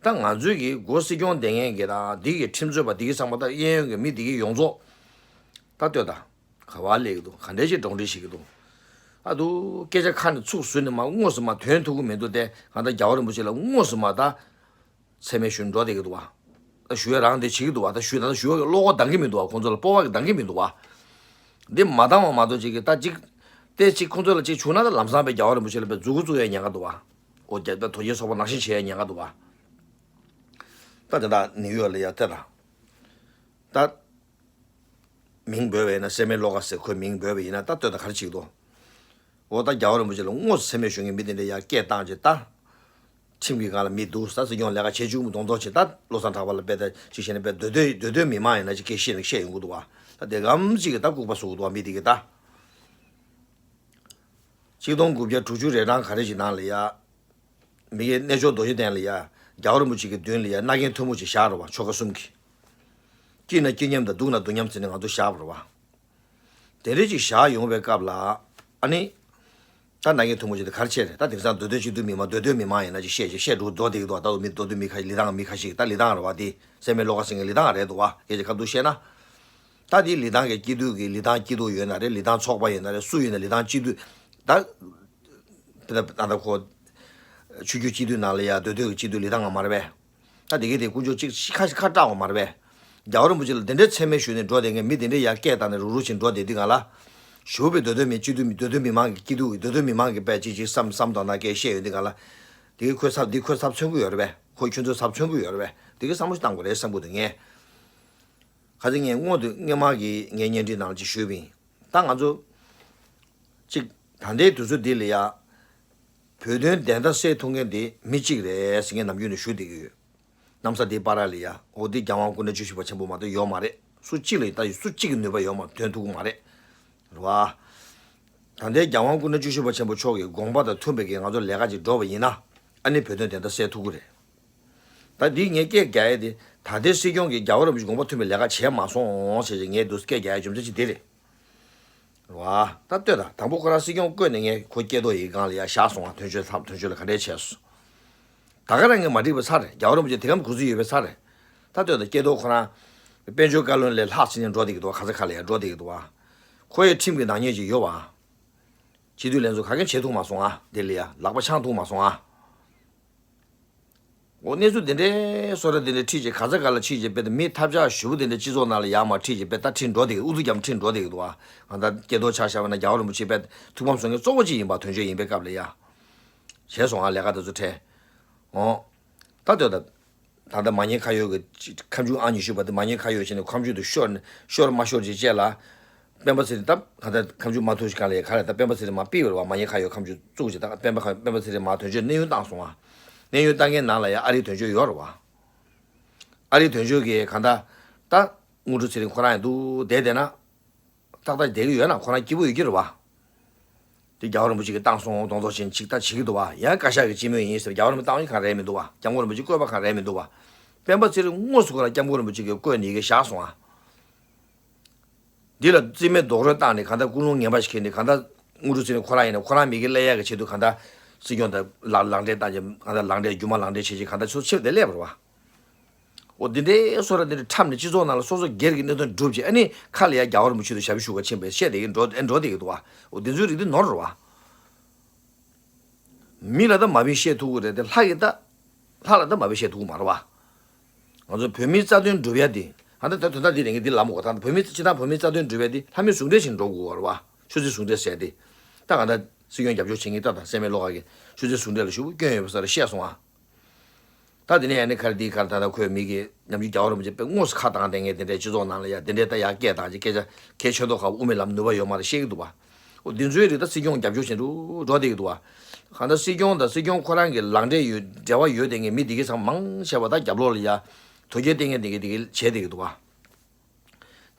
ད་ང་ཚོའི་གི་འགོ་སྲིད་སྐྱོང་དེ་ངན་གི་དང་འདི་གི་ཁྲིམས་རྩོད་པ་འདི་གི་ཚང་མ་ད་གཡས་གཡོན་གི་མི་འདི་གི་ཡོངས་རྫོགས། ད་ལྟོས་དང་། ག་བ་ལས་ཀྱི་འདུག་ག་འདྲའི་ཅིག་སྒྲོག་འགྲེལ་བྱེད་ཀྱི་འདུག་ཨ་འདུག་སྐད་ཆ་ཁ་ནས་ཚུགས་ཟོས་ནས་མ་དངོས་སུ་མ་དོན་ཐུག་གི་མི་འདུག་སྟེ་གང་ལྟར་རྒྱལ་བ་རིན་པོ་ཆེ་ལ་དངོས་སུ་མ་ད། མཚན་སྨད་ཞུ་འགྲོ་བསྡད་ཀྱི་འདུག་བ། ད་ཞུ་ཡ་རང་དེ་བྱེད་ཀྱི་འདུག་བ། ད་ཞུ་ད་ད་ཞུ་བ་གི་བློ་ཁོག་འདང་གི་མི་འདུག་བ། ཁོང་ཚོ་ལ་སྤོབས་པ་གི་འདང་གི་མི་འདུག་བ། འདི་མ་འདང་བ་མ་གཏོགས་ཅིག་གི་ད་ཅིག་ཏེ་ཅིག་ཁོང་ཚོ་ལ་ཅིག་བྱུང་ན་ད་ལམ་སང་པའི་རྒྱལ་བ་རིན་པོ་ཆེ་ལ་པའི་མཛུ་གུ་བཙུགས་ཡ་ཉེན་ཁ་འདུག་བ། འོ་རྒྱ་ད་དོལ་རྒྱལ་ཚོགས་པ་ནང་བཞིན་བྱེད་ཡ་ཉེན་ཁ་འདུག་བ། ད་དེ་དག་ནིའུ་ཡོག་ལ་ཡ་ཏེ་ད། ད། མིང་འབོད་པ་ཡིན་ན་སེ་མེ་ལོ་ཀ་ཟེར་ཁོའི་མིང་འབོད་པ་ཡིན་ན་ད་ལྟོས་ད་ག་རེ་བྱེད་ཀྱི་འདུག་འོ་ད་རྒྱལ་བ་རིན་པོ་ཆེ་ལ་དངོས་སུ་མཚན་སྨད་ཞུ་མཁན་མི་དེ་འདྲ་ཡར་སྐད་བཏང་བྱས་ད། ཁྲིམས་ཀྱི་སྒང་ལ་མི་འདུག་ས་སྲིད་སྐྱོང་ལས་ཀ་བྱེད་བཅུག་མི་གདོང་གདོང་བྱེད་ད་བློ་བཟང་གྲགས་པ་ལ་དཔེ་ད་ཅིག་བྱས་ན་དཔེ་སྡོད་སྡོད་སྡོད་སྡོད་མི་མང་ཡིན་ན་ཅིག་སྐད་བཤད་ན་བཤད་ཡོང་གི་འདུག་བ། ད་དེ་གམ་ཅིག་གིས་ད་ལྐུགས་པ་བཟོ་གི་འདུག་བ་མི་དེ་གིས་ད། ཆིག་སྟོང་དགུ་བརྒྱ་དྲུག་ཅུ་རེ་གྲངས་ག་རེ་ཞིག་ནང་ལ་ཡ། མི་གི་གནས་མཆོག་རྡོ་རྗེ་གདན་ལ་ཡ། རྒྱལ་བ་རིན་པོ་ཆེ་གི་མདུན་ལ་ཡ་མནའ་གན་མཐུ་མོ་ཅིག་བཞག་རེད་བ་ཆོ་ག་གསུམ་གྱི། སྐྱིད་ན་སྐྱིད་མཉམ་དང་སྡུག་ན་སྡུག་མཉམ་ཟེར་ནས་ང་ཚོ་བཞག་པ་རེད་བ། དེ་འདྲ་ཅིག་བཞག་ཡོང་བའི་སྐབས་ལ། ཨ་ནི། ད་མནའ་གན་མཐུ་མོ་ཅིག་དེ་ག་རེ་བྱས་རེད། ད་དེང་སང་མདོ་སྟོད་སྤྱི་འཐུས་མི་མང་མདོ་སྟོད་མི་མང་ཡིན་ན་ཅིག་བཤད་ཅིག་བཤད་འགྲོ་འགྲོ་བསྡད་ཀྱི་འདུག་ད་དུང་མི་མདོ་སྟོད་མི་ཁ་ལི་ཐང་མི་ཁ་ཤས་ད་ལི་ཐང་རེད་བ་དེ་སེ་མེ་ལོ་ཀ་ཟེར་མཁན་ལི་ཐང་རེད་འདུག་བ། སྐད་ཆ་ཁ་ཐུག་བཤད་ན། ད་དེ་ལི་ཐང་གི་སྐྱིད་སྡུག་གི་ལི་ཐང་སྐྱིད་སྡུག་ཡོད་ན་རེད། ལི་ཐང་ཚོགས་པ་ཡོད་ན་རེད། སུ་ཡོད་ན་ལི་ཐང་སྐྱིད་སྡུག་ད། དེ་ད་ད་ཁོ། ཆོས་བརྒྱུད་སྤྱི་འཐུས་ནང་ལ་ཡ་མདོ་སྟོད་ཀྱི་སྤྱི་འཐུས་ལི་ཐང་ང་མ་རེད་པས། ད་དེ་གའི་དེ་དཀོན་མཆོག་གཅིག་ཁ་ཁ་བཀྲག་པ་མ་རེད་པས། རྒྱལ་བ་རིན་པོ་ཆེ་ལ་དེ་འདྲའི་མཚན་སྨད་ཞུས་ནས་འགྲོ་བསྡད་མཁན་མི་དེ་འདྲའི་ཡ་སྐད་བཏང་ནས་རུག་རུག་བྱས་འགྲོ་བསྡད་དུས་གང་ལ། ཞུ་བའི་མདོ་སྟོད་མི་སྤྱི་འཐུས་མི་མདོ་སྟོད་མི་མང་གི་སྐྱིད་སྡུག་གི་མདོ་སྟོད་མི་མང་གི་དཔེ་ཅིག་ཅིག་བསམ་བསམ་དང་ན་སྐད་བཤད་ཡོང་དུས་གང་ལ། དེ་གའི་ཁོའི་ཚབ་འདི་ཁོའི་ཚབ་མཚོན་གི་ཡོད་རེད་པས། ཁོ་ཁྱོད་ཚོའི་ཚབ་མཚོན་གི་ཡོད་རེད་པས། དེ་གའི་བསམ་བློ་ཞིག་བཏང་དགོས་རེད་བསམ་གི་འདུག་ངས། ཁ་སང་ངས་སྔོན་དུ་སྔོན་མ་གི་ངའི་བརྙན་འཕྲིན་ནང་ལ་ཅིག་ཞུས་པ་ཡིན། ད་ང་ཚོ། གཅིག་ད་ལྟའི་དུས་ཚོད་འདི་ལ་ཡ། བོད་དོན་བདེན་མཐའ་གསལ་ཐུབ་མཁན་དེ་མི་གཅིག་རེད་ཟེར་ངས་ནམ་རྒྱུན་ནས་ཞུ་བསྡད་ཀྱི་ཡོད། གནམ་ས་འདིའི་བར་ལ་ཡ་འོ་འདི་རྒྱལ་དབང་སྐུ་ཕྲེང་བཅུ་བཞི་པ་ཆེན་པོ་མ་གཏོགས་ཡོད་མ་རེད། སུ་གཅིག་ལ་ཡིན་ད་ཡིན་སུ་གཅིག་གི་ནུས་པ་ཡོད་མ་ཐོན་ཐུབ་ཀྱི་མ་རེད། རེད་བ། ད་ལྟའི་རྒྱལ་དབང་སྐུ་ཕྲེང་བཅུ་བཞི་པ་ཆེན་པོ་མཆོག་གི་དགོངས་པ་དང་མཐུན་པའི་གི་ང་ཚོ་ལས་ཀ་ཅིག་འགྲོ་བ་ཡིན་ན་ཨ་ནི་བོད་དོན་བདེན་མཐའ་གསལ་ཐུབ་ཀྱི་རེད། ད་འདི་ངས་སྐད་རྒྱག་ཡས་དེ་ད་ལྟའི་སྲིད་སྐྱོང་གིས་རྒྱལ་བ་རིན་པོ་ཆེའི་དགོངས་པ་མཐུན་པའི་ལས་ཀ་བྱས་མ་སོང་ཟེར་ཅིག་ངས་འདུག་སྐད་རྒྱག་ཡས་རྒྱུ་མཚན་ཅིག་འདི་རེད། རེད་བ། ད་ལྟོས་དང་དང་པོ་ཁོ་རང་སྲིད་སྐྱོང་བསྐོས་ནས་ངས་ཁོ་སྐྱེ་རྡོ་ཡི་སྒང་ལ་ཡར་བཞག་སོང་བ། དོན་གཅོད་ལྷག་དོན་གཅོད་ལ་ག་འདྲས་བྱས་སོང་། ད་ག་རང་ངས་མ་འགྲིག་པའི་ཚར་རེད། རྒྱལ་བ་རིན་པོ་ཆེ་དེ་གམ་གུ་ཚུལ་ཡོད་པའི་ཚར་རེད། ད་ལྟོས་དང་སྐྱེ་རྡོ་ཁོ་རང་། དཔལ་འབྱོར་བཀའ་བློན་ལས་ལྷག་ཕྱིན་ནས་འགྲོ་བསྡད་ཀྱི་འདུག་བ། ག་ཚ་ག་ལ་ཡར་འགྲོ་བསྡད་ཀྱི་འདུག་བ། ཁོ་ཡི་ཁྲིམས་ཀྱི་ནག་ཉེས་ཅིག་ཡོད་བ། སྤྱི་འཐུས་ལྷན་ཚོགས་ག་གེ་བྱེད་ཐུབ་མ་སོང་ཨ། དེ་ལ་ཡ་ལག་པ་འཆང་ཐུབ་མ་སོང་ཨ། འོ་གནས་ཚུལ་དེ་འདྲའི་བཟོ་འདྲ་དེ་འདྲའི་ཁྲིད་བྱས་ག་ཚ་ག་ལ་ཁྲིད་བྱས་དཔེ་དེ་མི་ཐབས་ཆག་ཞེ་པོ་དེ་འདྲའི་སྤྱི་ཚོགས་ནང་ལ་ཡར་མར་ཁྲིད་བྱས་དཔེ་ད་ཁྲིད་འགྲོ་བསྡད་ཀྱི་ཨུ་ཚུགས་རྒྱབ་ཁྲིད་འགྲོ་བསྡད་ཀྱི་འདུག་ཨ། ང་ད་སྐྱེ་རྡོ་ཆ་བཞག་པ་ན་རྒྱལ་བ་རིན་པོ་ཆེ་དཔེ་ཐུགས་ཕམ་བཟོ་མཁན་གཙོ་བོ་གཅིག་ཡིན་པ་དོན་གཅོད་ཡིན་པའི་སྐབས་ལ་ཡ། བྱས་སོང་ཨ་ལས་ཀ་དེ་ཚོ་འཕྲལ། འོ། ད་ལྟོས་ད། ད་ལྟ་མ་ཉེས་ཁ་གཡོག་གི་ཁ་མཆུ་ཨང་ཉི་ཤུ་པ་དེ་མ་ཉེས་ཁ་གཡོག་བྱས་ནས་ཁ་མཆུ་དེ་ཤོར་ནས་ཤོར་མ་ཤོར་ཅིག་བཅས་ལ། སྤེན་པ་ཚེ་རིང་ད་ག་ད་ཁ་མཆུ་མ་ཐུག་ཞིག་ག་ལས་ག་ལས་ད་སྤེན་པ་ཚེ་རིང་མ་ཕུད་པ་རེད་བ། མ་ཉེས་ཁ་གཡོག་ཁ་མཆུ་བཙུགས་བྱས་ད་སྤེན་པ་ཁ་སྤེན་པ་ཚེ་རིང་མ་དོན་གཅོད་གནས་དབྱུང་བཏང་སོང་བ། གནས་དབྱུང་བཏང་མཁན་ནང་ལ་ཡ་ཨ་རིའི་དོན་གཅོད་ཡོད་རེད་བ། ཨ་རིའི་དོན་གཅོད་ཀྱིས་གང་ལྟར་ད་དངོས་གྲུབ་ཚེ་རིང་ཁོ་རང་ཡང་འདུག་བསྡད་བསྡད་ན། ཏག་ཏག་བསྡད་ཀྱི་ཡོད་ན་ཁོ་རང་སྐྱིད་པོ་ཡོད་ཀྱི་རེད་བ། དེ་རྒྱལ་བ་རིན་པོ་ཆེ་གིས་བཏང་སོང་གདོང་ཐོག་ཕྱིན་ཅིག་ད་བྱེད་ཀྱི་འདུག་བ། ཡང་བཀའ་ཤག་གིས་སྤྱི་མོས་ཡིན་ཟེར་རྒྱལ་བ་རིན་པོ་བཏང་ཡིན་གང་རེད་མི་འདུག་བ། སྐྱབས་མགོན་རིན་པོ་ཆེ་བསྐོས་པ་གང་རེད་མི་འདུག་བ། སྤེན་པ་ཚེ་རིང་དངོས་སུ་ཁོ་རང་སྐྱབས་མགོན་རིན་པོ་ཆེ་གིས་བསྐོས་ནས་ཡི་གེ་བཞག་སོང་ཨ། འདི་ལ་རྩིས་མེད་རྡོག་རོལ་བཏང་ནས་གང་ལྟར་ཀུན་སློང་ངན་པ་ཞིག་འཁྱེར་ནས་གང་ལྟར། དངོས་གྲུབ་ཚེ་རིང་ཁོ་རང་ཡིན་ན་ཁོ་རང་མི་སྒེར་སླེབས་ཡག་གི་ཆེད་དུ་གང་ལྟར་སྲིད་སྐྱོང་དང་ལག་ལག་འབྲེལ་བཏང་རྗེས་གང་ལྟར་ལག་འབྲེལ་རྒྱུ་མ་ལག་འབྲེལ་བྱས་རྗེས་གང་ལྟར་ཚུར་ཕྱིར་དེ་སླེབས་པ་རེད་བ། འོ་འདི་འདྲའི་བཟོ་འདྲ་འདི་འདྲ་འཁྲབ་ནས་སྤྱི་ཚོགས་ནང་ལ་སོ་སོ་སྒེར་གྱི་གནད་དོན་སྒྲུབ་བྱས། ཨ་ནི་ཁ་ལ་ཡ་རྒྱལ་བ་རིན་པོ་ཆེ་དང་ཞབས་ཞུ་བ་ཕྱིན་པས་བཤད་བསྡད་ཀྱི་འགྲོ་ཨེ་འགྲོ་བསྡད་ཀྱི་འདུག་བ། འོ་འདི་ཚོའི་རིགས་འདི་ནོར་རེད་བ། མི་ལ་ད་མ་བིན་བཤད་ཐུབ་ཀྱི་རེད་དེ་ལྷ་ཡི་ད། ལྷ་ལ་ད་མ་བིན་བཤད་ཐུབ་ཀྱི་མ་རེད་བ། ང་ཚོ་བོད་མིའི་རྩ་དོན་སྒྲུབ་ཡ་དེ་ཧ་ད་ད་དོན་དག་འདི་རེད་ངས་འདི་ལབ་མ་གོ་ད་བོད་མི་སྤྱི་བཏང་བོད་མིའི་རྩ་དོན་སྒྲུབ་ཡ་དེ་ལྷ་མི་ཟུང་འབྲེལ་བྱས་ནས་འགྲོ་དགོས་བ་རེད་བ། ཆོས་སྲིད་ཟུང་འབྲེལ་ཟེར་ཏེ། ད་གང་ལྟར་སྲིད་སྐྱོང་རྒྱབ་སྐྱོར་བྱེད་མཁན་ཏག་ཏག་སེམས་མེད་བློ་དཀར་གྱིས་ཆུ་ཚོད་ཟུང་འབྲེལ་ལ་ཞུ་སྐྱོན་ཡོད་པ་ས་རེ་བཤད་སོང་ཨ། ད་དེ་ནས་ཡང་ནི་ཁ་རི་དེའི་ཁར་ད་ལྟ་ཁོས་མི་གི་ཉམས་ཆུང་རྒྱལ་བ་རིན་པོ་ཆེ་དཔེ་དངོས་སུ་ཁ་བཏང་བསྡད་མཁན་དེ་འདྲའི་སྤྱི་ཚོགས་ནང་ལ་ཡ་དེ་འདྲའི་ད་ཡ་སྐད་བཏང་ཅིག་སྐད་ཆ་གལ་ཆེ་མདོག་ཁ་དབུ་མའི་ལམ་ནུས་པ་ཡོད་མ་རེད་བཤད་ཀྱི་འདུག་བ། འོ་འདི་ཚོའི་རིགས་ད་སྲིད་སྐྱོང་རྒྱབ་སྐྱོར་བྱེད་འགྲོ་འགྲོ་བསྡད་ཀྱི་འདུག་བ། གང་ལྟར་སྲིད་སྐྱོང་དང་སྲིད་སྐྱོང་ཁོ་རང་གི་ལག་འབྲེལ་ཡོད་འབྲེལ་བ་ཡོད་བསྡད་མཁན་མི་འདི་གའི་ཚང་མང་ཆེ་བ་ད་རྒྱབ་ལོགས་ལ་ཡ་དོལ་རྒྱལ་བསྟེན་མཁན་འདི་གའི་འདི་གའི་བྱས་བསྡད་ཀྱི་འདུག་བ།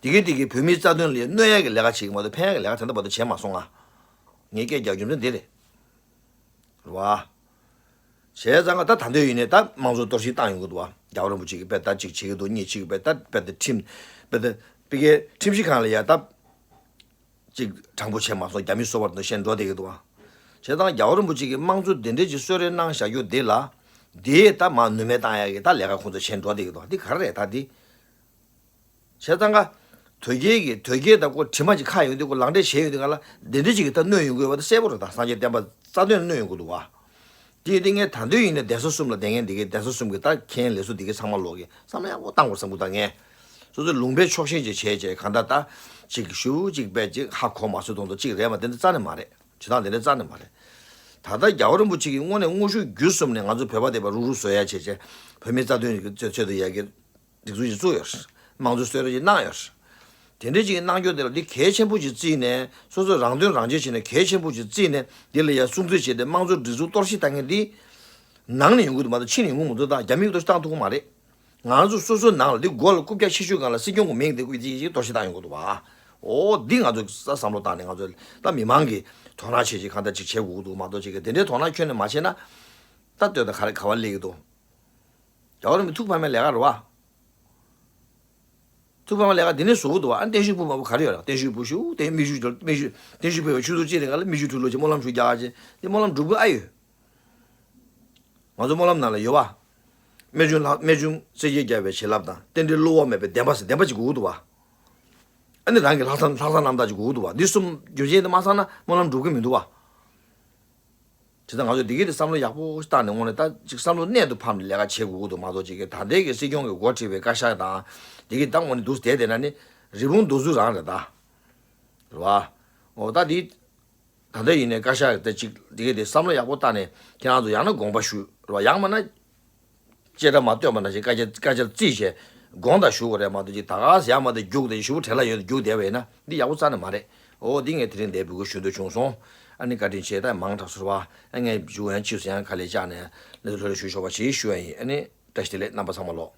དེ་གི་དེ་གི་བོད་མིའི་རྩ་དོན་ལ་གནོད་ཡག་གི་ལས་ཀ་བྱེད་ཀྱི་མ་གཏོགས་ཕན་ཡག་གི་ལས་ཀ་དེ་འདྲ་བར་དུ་བྱས་མ་སོང་ང་། ངས་སྐད་རྒྱག་རྒྱུ་མཚན་འདི་རེད། རེད་བ། བྱས་ཙང་ང་ད་ད་འདོད་ཡིན་ནས་ད་དམངས་གཙོ་གཏོར་བཤིག་བཏང་ཡོང་གི་འདུག་བ། རྒྱལ་བ་རིན་པོ་ཆེ་གི་དཔེ་ད་ཅིག་བྱེད་ཀྱི་འདུག་གཉིས་བྱེད་ཀྱི་དཔེ་ད་དཔེ་ད་ཁྲིམས་དཔེ་ད་དཔེ་གའི་ཁྲིམས་ཞིབ་ཁང་ལ་ཡ་ད་ཅིག་དྲང་པོ་བྱས་མ་སོང་རྒྱ་མི་སོ་བར་དུ་བཤད་འགྲོ་བསྡད་ཀྱི་འདུག་བ། བྱས་ཙང་རྒྱལ་བ་རིན་པོ་ཆེ་གི་དམངས་གཙོ་འདི་འདྲས་ཀྱི་གསོལ་རས་གནང་བཞག་རྒྱུ་འདི་ལ་འདི་ད་མ་ནུས་མེད་བཏང་ཡག་གི་ད་ལས་ཀ་ཁོང་ཚོ་བྱས་འགྲོ་བསྡད་ཀྱི་འདུག་བ། འདི་ག་རེ་རེད་ད་འདི། བྱས་ཙང་ཀ། དོལ་རྒྱལ་གྱི་དོལ་རྒྱལ་དང་ཁོ་དྲི་མ་ཅིག་ཁ་ཡོང་དུས་ཁོ་ལག་འབྲེལ་བྱས་ཡོང་དུས་ང་ལ་འདི་འདྲ་ཅིག་གི་ད་གནོད་ཡོང་དགོས་པ་ད་གསལ་པོ་རེད། ད་སངས་རྒྱས་བསྟན་པ་རྩ་དོན་གནོད་ཡོང་གི་འདུག་བ། དེ་ཡིན་དུས་ངས་ད་འདོད་ཡིན་ན་གདན་ས་གསུམ་ལ་བསྡད་མཁན་འདི་གའི་གདན་ས་གསུམ་གྱི་ད་མཁན་ལས་བཟོ་འདི་གའི་ཚང་མ་ལོག་གི་བསམ་བློ་ཡག་པོ་བཏང་དགོས་བསམ་གི་ད་ངས། སོ་སོའི་ལུང་པའི་ཕྱོགས་ཞེན་ཅིག་བྱས་བྱས་གང་ལྟར་ད་ཅིག་ཞུ་ཅིག་པས་ཅིག་ཧ་གོ་མ་སོང་དོན་དུ་ཅིག་རེད་མ་དེ་འདྲ་རྩ་ནས་མ་རེད། བྱེད་སྟངས་དེ་འདྲ་རྩ་ནས་མ་རེད། ད་ལྟ་རྒྱལ་བ་རིན་པོ་ཆེ་གིས་དངོས་གནས་དངོས་ཤུགས་བརྒྱུད་གསུམ་ནས་ང་ཚོ་བོད་པ་དེ་བར་རུག་རུག་བཟོ་ཡ་བྱས་བྱས་བོད་མིའི་རྩ་དོན་གྱི་ཆེད་དུ་ཡ་གི་སྒྲིག་འཛུགས་ཤིག་བཙུགས་ཡོད་རེད། དམངས་གཙོ་གསོལ་རས་ཤིག་གནང་ཡོད་རེད། དེ་འདྲ་ཅིག་གནང་རྒྱུ་དེ་ལ་འདི་གལ་ཆེན་པོ་ཞིག་བརྩིས་ནས་སོ་སོ་རང་དོན་རང་གཅེས་བྱས་ནས་གལ་ཆེན་པོ་ཞིག་བརྩིས་ནས་འདི་ལ་ཡ་སྲུང་བརྩི་བྱས་ཏེ་དམངས་གཙོ་སྒྲིག་འཛུགས་གཏོར་བཤིག་བཏང་མཁན་འདི་ནང་ནས་ཡོང་གི་འདུག་མ་གཏོགས་ཕྱི་ནས་ཡོང་གི་མི་འདུག་ད་རྒྱ་མིས་གཏོར་བཤིག་བཏང་ཐུབ་ཀྱི་མ་རེད། ང་ཚོ་སོ་སོའི་ནང་ལ་འདི་མགོ་ལ་རྐུབ་བཀྱག་ཆེ་ཤོས་སྒང་ལ་སྲིད་སྐྱོང་གི་མིང་འདི་བཀོད་ཅིག་ཅིག་གཏོར་བཤིག་བཏང་ཡོང་གི་འདུག་བ། འོ་འདི་ང་ཚོ་ས་བསམ་བློ་བཏང་ནས་ང་ཚོ་ད་མི་མང་གིས་དོ་སྣང་བྱེད་ཅིག་གང་ལྟར་ཅིག་བྱེད་དགོས་ཀྱི་འདུག་མ་གཏོགས་ཅིག་གི་དེ་འདྲའི་དོ་སྣང་ཁྱོན་ནས་མ་བྱས་ན་ད་ལྟོས་ད་ག་རེ་ག་བ་སླེབས་ཀྱི་འདུག་རྒྱལ་བ་རིན་པོ་ཐུགས་ཕམ་པའི་ལས་ཀ་རེད་བ། ཐུགས་ཕམ་པའི་ལས་ཀ་འདི་ནས་བཟོ་གི་འདུག་བ། ཨ་བརྟན་བཞུགས་ཕུལ་མ་བུ་ག་རེ་ཡོད་རེད། བརྟན་བཞུགས་ཕུལ་ཞུ་དེ་མིག་ཆུ་མིག་ཆུ་བརྟན་བཞུགས་ཕུལ་བའི་ཆུ་ཚོད་གཅིག་རིང་ག་ལ་མིག་ཆུ་འཁྲུད་ལོ་ཅིག་སྨོན་ལམ་ཞུ་རྒྱག་ཅིག་འདི་སྨོན་ལམ་འགྲུབ་གི་ཨ་ཡོད། ང་ཚོ་སྨོན་ལམ་ནང་ལ་ཡོད་པ། རྨད་བྱུང་ལྷ་རྨད་བྱུང་སྲས་བཅས་རྒྱལ་བའི་བྱིན་རླབས་དང་རྟེན་འབྲེལ་བསླུ་བ་མེད་པའི་བདེན་པ་ཟེར་བདེན་པ་ཅིག་དགོས་ཀྱི་འདུག་བ། ཨ་ནི་རང་གི་ལྷག་བསམ་ལྷག་བསམ་རྣམ་དག་ཅིག་དགོས་ཀྱི་འདུག་བ། འདི་གསུམ་རྒྱུ་མཚན་དེ་མ་ཚང་ན་སྨོན་ལམ་འགྲུབ་ཀྱི་མི་འདུག་བ། དེ་ལྟར་ང་ཚོས་འདི་གའི་དེ་བསམ་བློ་ཡག་པོ་ཞིག་བཏང་ནས་དངོས་གནས་ད་ཅིག་བསམ་བློ་གནད་དུ་ཕབ་ནས་ལས་ཀ་བྱེད་དགོས་ཀྱི་འདུག་མ་གཏོགས་ཅིག་གི་ད་ལྟའི་གི་སྲིད་སྐྱོང་གི་འགོ་ཁྲིད་པའི་བཀའ་ཤག་དང་འདི་གའི་ད་དངོས་གནས་འདུག་བསྡད་བསྡད་ན་ནི་རི་བོང་རྡོ་རྫིས་རང་རེད་ད། རེད་བ། འོ་ད་འདི། ད་ལྟ་ཡིན་ནའི་བཀའ་ཤག་དེ་གཅིག་འདི་གའི་དེ་བསམ་བློ་ཡག་པོ་བཏང་ནས་ཁྱེད་རང་ཚོ་ཡང་ན་དགོངས་པ་ཞུ་རོགས། ཡང་མིན་ན་བཅད་ཁྲ་མར་བཏོན་པ་ནང་བཞིན་བཀའ་རྒྱ་བཀའ་རྒྱ་བརྩིས་བྱས་དགོངས་དག་ཞུ་དགོས་རེད་མ་གཏོགས་ཅིག་ད་ག་ཡང་མ་གཏོགས་རྒྱུགས་དེ་ཞུ་བོ་བྲེལ་ལ་ཡོད་རྒྱུགས་བསྡད་པ་ཡིན་ན་འདི་ཡག་པོ་རྩ་ནས་མ་རེད། འོ་འདི་ངས་དེ་རིང་འདིར་འབོད་སྐུལ་ཞུ་འདོད་བྱུང་སོང་། ཨ་ནི་བཀའ་དྲིན་ཆེ། ད་མང་དྲགས་སོང་བ། ཨ་ངས་མཇུག་ཡང་ཕྱིས་སུ་ཡང་ཁ་ལས་བཅག་ནས་ལས་ལྷོད་ལྷོད་ཞུ་ཆོག་པ་ཞིག་ཞུ་ཡ་ཡིན། ཨ་ནི་བཀྲ་ཤིས་བདེ་ལེགས་རྣམ་པ་ཚང་མ་ལོག